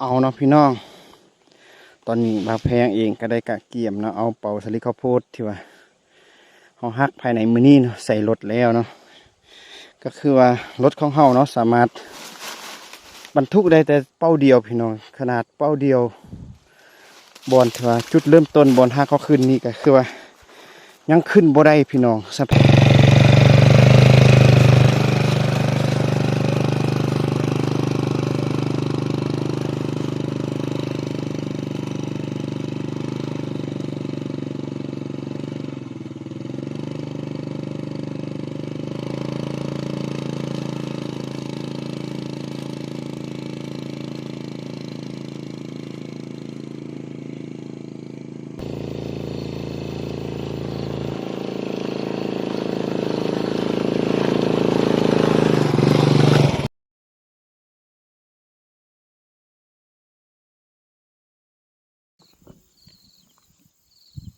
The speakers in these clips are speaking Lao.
ເອົາເນາະພີ່ນ້ອງ, ຕອນນີ້ບ່າວແພງເອງກໍໄດ້ກະກຽມເນາະ ເອົາເປົາສາລີເຂົ້າໂພດທີ່ວ່າເຮົາຫັກພາຍໃນມື້ນີ້ເນາະ ໃສ່ລົດແລ້ວເນາະ. ກໍຄືວ່າລົດຂອງເຮົາເນາະ ສາມາດບັນທຸກໄດ້ແຕ່ເປົາດຽວພີ່ນ້ອງ, ຂະໜາດເປົາດຽວ ບ່ອນທີ່ວ່າຈຸດເລີ່ມຕົ້ນ ບ່ອນຫາເຂົ້າຂຶ້ນນີ້ ກໍຄືວ່າຍັງຂຶ້ນບໍ່ໄດ້ພີ່ນ້ອງ. ສະ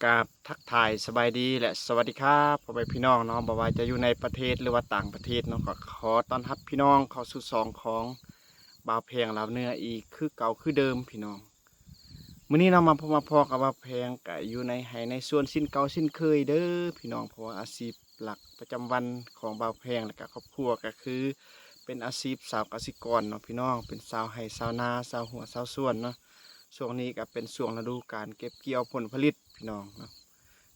ກາບທັກທາຍສະບາຍດີ ແລະ ສະຫວັດດີຄັບ ພໍ່ແມ່ພີ່ນ້ອງເນາະ, ບໍ່ວ່າຈະຢູ່ໃນປະເທດ ຫຼືວ່າຕ່າງປະເທດເນາະ, ກໍຂໍຕ້ອນຮັບພີ່ນ້ອງເຂົ້າສູ່ຊ່ອງຂອງບ່າວແພງລາວເໜືອອີກຄືເກົ່າຄືເດີມພີ່ນ້ອງ. ມື້ນີ້ເນາະ ມາພົບມາພໍ້ກັບບ່າວແພງ ກະຢູ່ໃນໄຮ່ໃນສວນເຊັ່ນເກົ່າເຊັ່ນເຄີຍເດີພີ່ນ້ອງ, ເພາະວ່າອາຊີບຫຼັກປະຈຳວັນຂອງບ່າວແພງ ແລະ ກະຄອບຄົວ ກະຄືເປັນອາຊີບຊາວກະສິກອນເນາະພີ່ນ້ອງ, ເປັນຊາວໄຮ່ຊາວນາ ຊາວຮົ້ວຊາວສວນເນາະ. ຊ່ວງນີ້ກະເປັນຊ່ວງລະດູການເກັບກ່ຽວຜົນຜະລິດພີ່ນ້ອງເນາະ,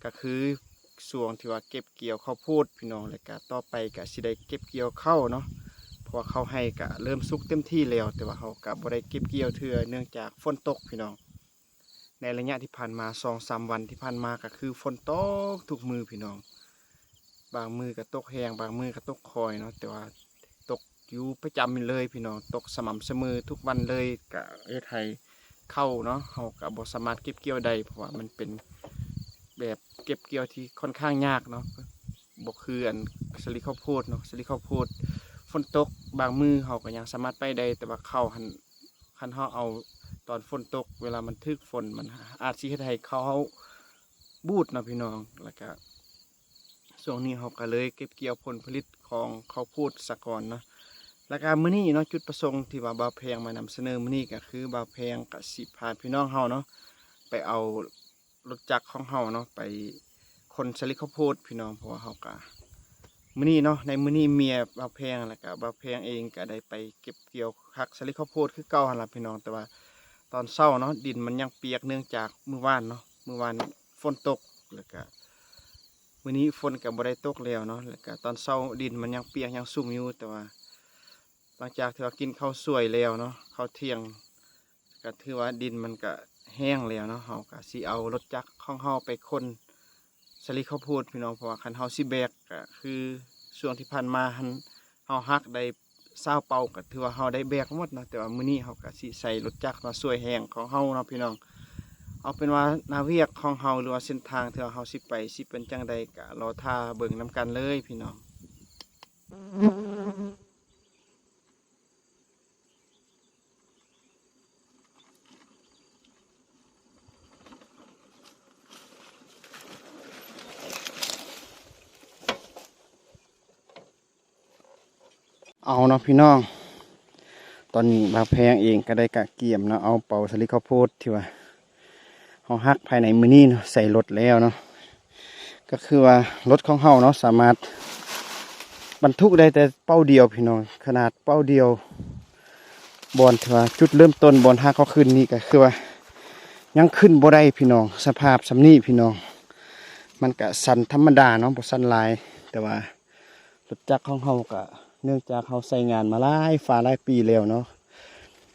ກະຄືຊ່ວງທີ່ວ່າເກັບກ່ຽວເຂົ້າໂພດພີ່ນ້ອງ, ແລະ ກະຕໍ່ໄປກະຊິໄດ້ເກັບກ່ຽວເຂົ້າເນາະ, ເພາະວ່າເຂົ້າໄຮ່ກະເລີ່ມສຸກເຕັມທີ່ແລ້ວ, ແຕ່ວ່າເຮົາກະບໍ່ໄດ້ເກັບກ່ຽວເທື່ອ ເນື່ອງຈາກຝົນຕົກພີ່ນ້ອງ. ໃນໄລຍະທີ່ຜ່ານມາ ສອງສາມວັນທີ່ຜ່ານມາ ກໍຄືຝົນຕົກທຸກມື້ພີ່ນ້ອງ, ບາງມື້ກໍຕົກແຮງ ບາງມື້ກໍຕົກຄ່ອຍເນາະ, ແຕ່ວ່າຕົກຢູ່ປະຈຳເລີຍພີ່ນ້ອງ, ຕົກສະໝ່ຳສະເໝີທຸກວັນເລີຍ, ກະເຮັດໃຫ້ເຂົ້າເນາະ ເຮົາກະບໍ່ສາມາດເກັບກ່ຽວໄດ້ ເພາະວ່າມັນເປັນແບບເກັບກ່ຽວທີ່ຄ່ອນຂ້າງຍາກເນາະ, ບໍ່ຄືອັນສາລີເຂົ້າໂພດເນາະ. ສາລີເຂົ້າໂພດຝົນຕົກບາງມື້ເຮົາກໍຍັງສາມາດໄປໄດ້, ແຕ່ວ່າເຂົ້າຫັ້ນ ຄັນເຮົາເອົາຕອນຝົນຕົກ ເວລາມັນຖືກຝົນ ມັນອາດຊິເຮັດໃຫ້ເຂົ້າເຮົາບູດເນາະພີ່ນ້ອງ. ແລ້ວກະຊ່ວງນີ້ເຮົາກະເລີຍເກັບກ່ຽວຜົນຜະລິດຂອງເຂົ້າໂພດສາກ່ອນເນາະ. ແລ້ວກະມື້ນີ້ເນາະ ຈຸດປະສົງທີ່ວ່າບ່າວແພງມານຳສະເໜີມື້ນີ້ ກະຄືບ່າວແພງກະຊິພາພີ່ນ້ອງເຮົາເນາະ ໄປເອົາ ລົດຈັກຂອງເຮົາເນາະ ໄປຂົນສາລີເຂົ້າໂພດພີ່ນ້ອງ, ເພາະວ່າເຮົາກະ ມື້ນີ້ເນາະ ໃນມື້ນີ້ເມຍບ່າວແພງ ແລ້ວກະບ່າວແພງເອງກະໄດ້ໄປເກັບກ່ຽວຫັກສາລີເຂົ້າໂພດຄືເກົ່າຫັ້ນລະພີ່ນ້ອງ. ແຕ່ວ່າຕອນເຊົ້າເນາະ ດິນມັນຍັງປຽກ ເນື່ອງຈາກມື້ວານເນາະ ມື້ວານຝົນຕົກ, ແລ້ວກະມື້ນີ້ຝົນກະບໍ່ໄດ້ຕົກແລ້ວເນາະ, ແລ້ວກະຕອນເຊົ້າດິນມັນຍັງປຽກຍັງຊຸ່ມຢູ່. ແຕ່ວ່າຫຼັງຈາກທີ່ວ່າກິນເຂົ້າສວຍແລ້ວເນາະ ເຂົ້າທ່ຽງ ກະຖືວ່າດິນມັນກະແຫ້ງແລ້ວເນາະ, ເຮົາກະຊິເອົາລົດຈັກຂອງເຮົາໄປຂົນສາລີເຂົ້າໂພດພີ່ນ້ອງ. ເພາະວ່າຄັນເຮົາຊິແບກ ກະຄືຊ່ວງທີ່ຜ່ານມາຫັ້ນ ເຮົາຫັກໄດ້ຊາວເປົາ ກະຖືວ່າເຮົາໄດ້ແບກໝົດເນາະ, ແຕ່ວ່າມື້ນີ້ເຮົາກະຊິໃຊ້ລົດຈັກມາຊ່ວຍແຮງຂອງເຮົາເນາະພີ່ນ້ອງ. ເອົາເປັນວ່າໜ້າວຽກຂອງເຮົາ ຫຼືວ່າເສັ້ນທາງທີ່ວ່າເຮົາຊິໄປ ຊິເປັນຈັ່ງໃດ ກະລໍຖ້າເບິ່ງນຳກັນເລີຍພີ່ນ້ອງ. ເອົາເນາະພີ່ນ້ອງ, ຕອນນີ້ບ່າວແພງເອງກໍໄດ້ກະກຽມເນາະ ເອົາເປົາສາລີເຂົ້າໂພດທີ່ວ່າ ເຮົາຫັກພາຍໃນມື້ນີ້ເນາະ ໃສ່ລົດແລ້ວເນາະ. ກໍຄືວ່າລົດຂອງເຮົາເນາະ ສາມາດບັນທຸກໄດ້ແຕ່ເປົາດຽວພີ່ນ້ອງ, ຂະໜາດເປົາດຽວ ບ່ອນທີ່ວ່າຈຸດເລີ່ມຕົ້ນ ບ່ອນຫາເຂົ້າຂຶ້ນນີ້ ກໍຄືວ່າຍັງຂຶ້ນບໍ່ໄດ້ພີ່ນ້ອງ. ສະພາບສ່ຳນີ້ພີ່ນ້ອງ, ມັນກະສັ່ນທຳມະດາເນາະ ບໍ່ສັ່ນຫຼາຍ, ແຕ່ວ່າ ລົດຈັກຂອງເຮົາກະ ເນື່ອງຈາກເຮົາໃຊ້ງານມາຫຼາຍຟ້າຫຼາຍປີແລ້ວເນາະ,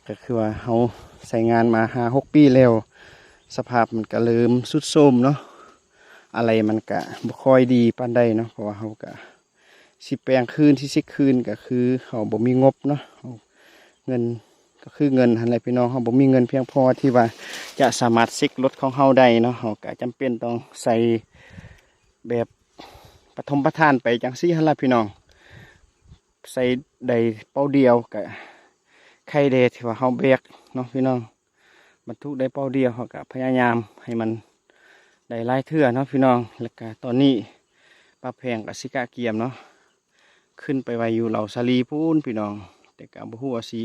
ກະຄືວ່າເຮົາໃຊ້ງານມາຫ້າຫົກປີແລ້ວ, ສະພາບມັນກະເລີ່ມຊຸດໂຊມເນາະ, ອາໄລມັນກະບໍ່ຄ່ອຍດີປານໃດເນາະ. ເພາະວ່າເຮົາກະຊິແປງຄືນ ຊິເຊັກຄືນ ກະຄືເຮົາບໍ່ມີງົບເນາະ, ເຮົາ ເງິນ ກໍຄືເງິນຫັ້ນແຫຼະພີ່ນ້ອງ, ເຮົາບໍ່ມີເງິນພຽງພໍທີ່ວ່າຈະສາມາດເຊັກລົດຂອງເຮົາໄດ້ເນາະ, ເຮົາກະຈຳເປັນຕ້ອງໃຊ້ແບບປະຖົມປະຖານໄປຈັ່ງຊີ້ຫັ້ນລະພີ່ນ້ອງ, ໃສ່ໄດ້ເປົາດຽວກະໄຄແດ່ທີ່ວ່າເຮົາແບກເນາະພີ່ນ້ອງ. ບັນທຸກໄດ້ເປົາດຽວ ເຮົາກະພະຍາຍາມໃຫ້ມັນໄດ້ຫຼາຍເທື່ອເນາະພີ່ນ້ອງ. ແລ້ວກະຕອນນີ້ປ້າແພງກະຊິກະກຽມເນາະ ຂຶ້ນໄປໄວ້ຢູ່ເຫຼົ່າສາລີພຸ້ນພີ່ນ້ອງ, ແຕ່ກະບໍ່ຮູ້ວ່າຊິ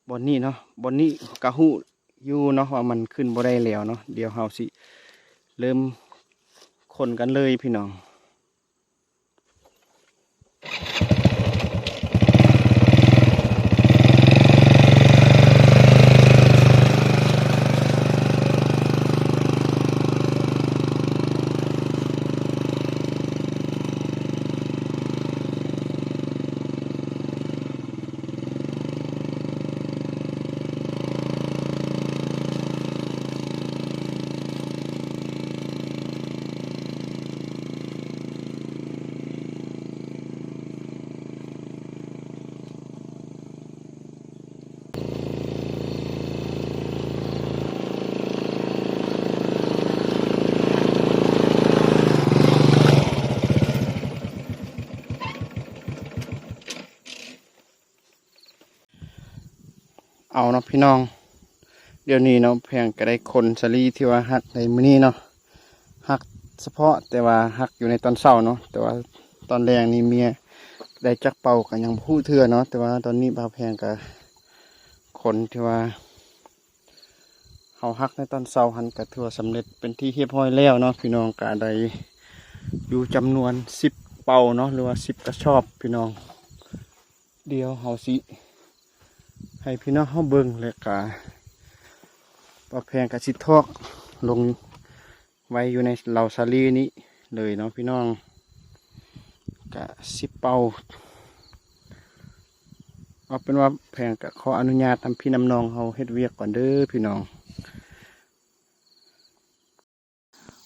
ບ່ອນນີ້ເນາະ, ບ່ອນນີ້ກະຮູ້ຢູ່ເນາະວ່າມັນຂຶ້ນບໍ່ໄດ້ແລ້ວເນາະ. ດຽວເຮົາຊິເລີ່ມຂົນກັນເລີຍພີ່ນ້ອງ. ເອົາເນາະພີ່ນ້ອງ, ດຽວນີ້ເນາະ ແພງກະໄດ້ຂົນສາລີທີ່ວ່າຫັກໃນມື້ນີ້ເນາະ, ຫັກສະເພາະແຕ່ວ່າຫັກຢູ່ໃນຕອນເຊົ້າເນາະ, ແຕ່ວ່າຕອນແລງນີ້ເມຍໄດ້ຈັກເປົາກະຍັງບໍ່ຮູ້ເທື່ອເນາະ. ແຕ່ວ່າຕອນນີ້ບ່າວແພງກະຂົນທີ່ວ່າເຮົາຫັກໃນຕອນເຊົ້າຫັ້ນກະຖືວ່າສຳເລັດເປັນທີ່ຮຽບຮ້ອຍແລ້ວເນາະພີ່ນ້ອງ, ກະໄດ້ຢູ່ຈຳນວນສິບເປົາເນາະ ຫຼືວ່າສິບກະສອບພີ່ນ້ອງ. ດຽວເຮົາຊິໃຫ້ພີ່ນ້ອງເຮົາເບິ່ງ ແລະກະບ່າວແພງກະຊິຖອກລົງໄວ້ຢູ່ໃນເລົາສາລີນີ້ເລີຍເນາະພີ່ນ້ອງ, ກະສິບເປົາ. ເອົາເປັນວ່າແພງກະຂໍອະນຸຍາດນຳພີ່ນຳນ້ອງເຮົາເຮັດວຽກກ່ອນເດີພີ່ນ້ອງ.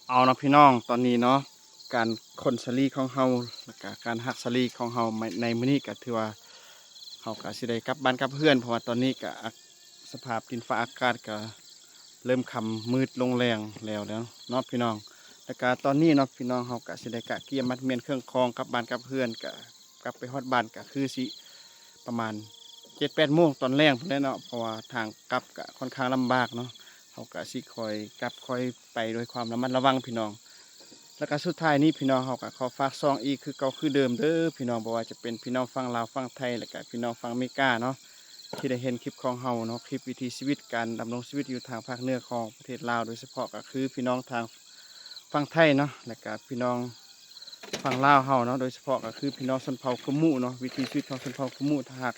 ເອົາເນາະພີ່ນ້ອງ, ຕອນນີ້ເນາະ ການຂົນສາລີຂອງເຮົາ ແລະກະການຫັກສາລີຂອງເຮົາໃນມື້ນີ້ກະຖືວ່າເຮົາກະຊິໄດ້ກັບບ້ານກັບເຮືອນ, ເພາະວ່າຕອນນີ້ກະສະພາບດິນຟ້າອາກາດກະເລີ່ມຄ່ຳມືດລົງແລງແລ້ວເນາະພີ່ນ້ອງ. ແລະກະຕອນນີ້ເນາະພີ່ນ້ອງ ເຮົາກະຊິໄດ້ກະກຽມມັດມ້ຽນເຄື່ອງຂອງກັບບ້ານກັບເຮືອນ, ກະກັບໄປຮອດບ້ານກະຄືຊິປະມານເຈັດແປດໂມງຕອນແລງພຸ້ນແຫຼະເນາະ, ເພາະວ່າທາງກັບກະຄ່ອນຂ້າງລຳບາກເນາະ. ເຮົາກະຊິຄ່ອຍກັບຄ່ອຍໄປດ້ວຍຄວາມລະມັດລະວັງພີ່ນ້ອງ. ແລະກະສຸດທ້າຍນີ້ພີ່ນ້ອງ ເຮົາກະຂໍຝາກຊ່ອງອີກຄືເກົ່າຄືເດີມເດີພີ່ນ້ອງ, ບໍ່ວ່າຈະເປັນພີ່ນ້ອງຝັ່ງລາວ ຝັ່ງໄທ ແລະກະພີ່ນ້ອງຝັ່ງອາເມລິກາເນາະ ທີ່ໄດ້ເຫັນຄລິບຂອງເຮົາເນາະ, ຄລິບວິຖີຊີວິດ ການດຳລົງຊີວິດຢູ່ທາງພາກເໜືອຂອງປະເທດລາວ, ໂດຍສະເພາະກະຄືພີ່ນ້ອງທາງຝັ່ງໄທເນາະ ແລະກະພີ່ນ້ອງຝັ່ງລາວເຮົາເນາະ, ໂດຍສະເພາະກະຄືພີ່ນ້ອງຊົນເຜົ່າກູມູເນາະ, ວິຖີຊີວິດຂອງຊົນເຜົ່າກູມູ. ຖ້າຫາກ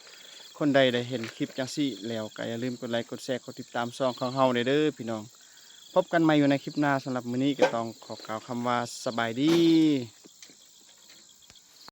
ຄົນໃດໄດ້ເຫັນຄລິບຈັ່ງຊີ້ແລ້ວ ກະຢ່າລືມກົດໄລ ກົດແຊ ກົດຕິດຕາມຊ່ອງຂອງເຮົາແດ່ເດີພີ່ນ້ອງ. ພົບກັນໃໝ່ຢູ່ໃນຄລິບໜ້າ, ສຳລັບມື້ນີ້ກະຕ້ອງຂໍກ່າວຄຳວ່າສະບາຍດີ.